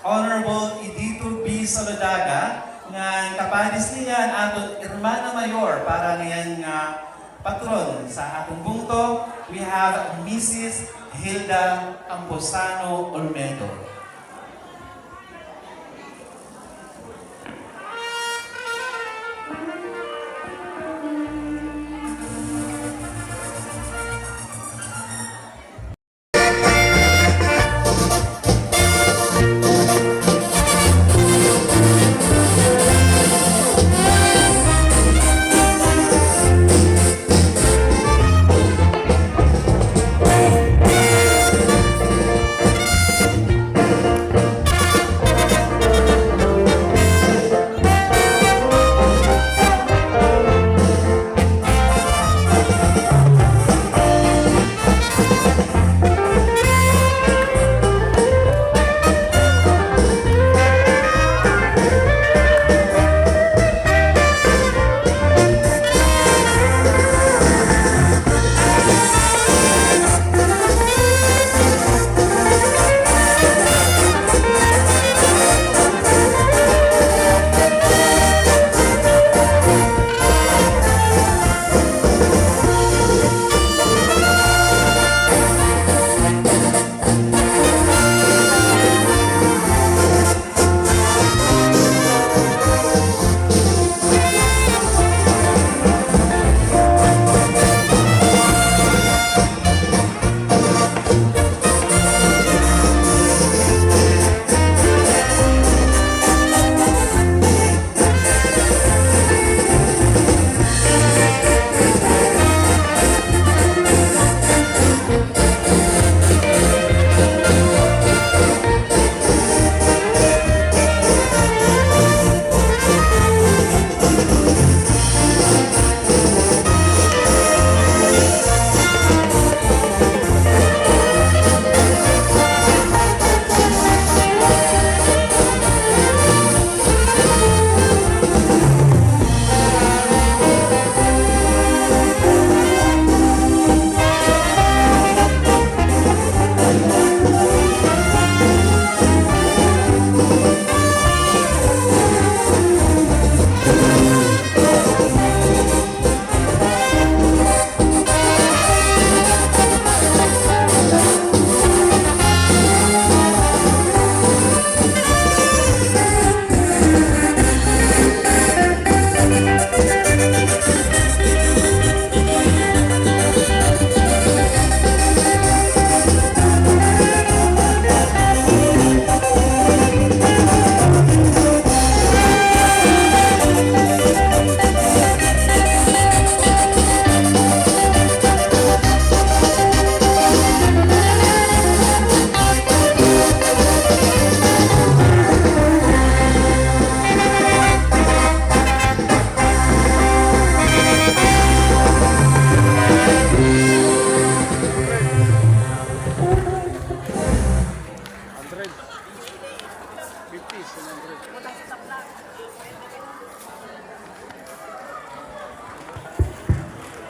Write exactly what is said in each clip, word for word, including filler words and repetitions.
Honorable Edito B. Saladaga, nga kapadis niya an aton Hermana Mayor para niyan nga patron sa aton bungto, we have Missus Hilda Camposano Olmedo.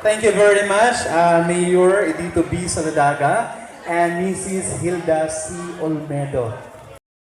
Thank you very much, uh, Mayor Edito B. Saladaga and Missus Hilda C. Olmedo.